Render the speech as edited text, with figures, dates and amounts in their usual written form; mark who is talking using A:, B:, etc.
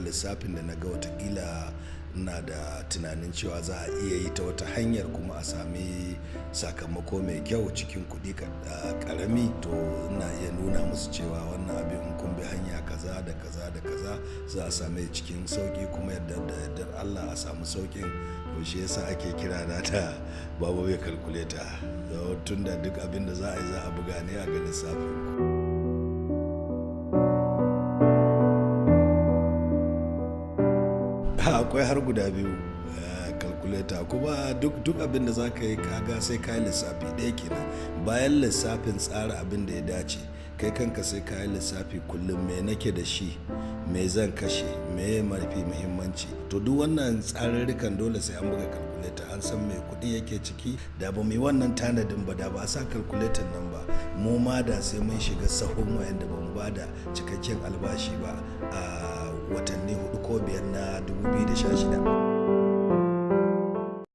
A: lissafin da na ga watakila ina da tunanin cewa za a iya yi ta wata hanyar kuma a sami sakamako mai kyau cikin kuɗi ƙarami, to ina iya nuna musu cewa wannan abin in kun bi hanya kaza da kaza da kaza za a same cikin sauƙi kuma yadda da yardar Allah a samu sauƙin. To shi yasa ake kira na da Baba Mai Calculator. Tun da duk abin da za a yi za a buga ne a ga lissafin. Akwai har guda biyu calculator, kuma duk abin da za ka yi ka ga sai ka yi lissafi ɗaya kenan. Bayan lissafin tsara abin da ya dace, kai kanka sai ka yi lissafi kullum: me nake da shi, me zan kashe, me mafi muhimmanci? To duk wannan tsarurrukan dole sai an buga calculator an san me kuɗi yake ciki. Da ba mu yi wannan tanadin ba, da ba a sa calculator nan ba, mu ma da sai mun shiga sahun wayanda ba mu ba da cikakken albashi ba a watanni 4 ko 5 na 2016.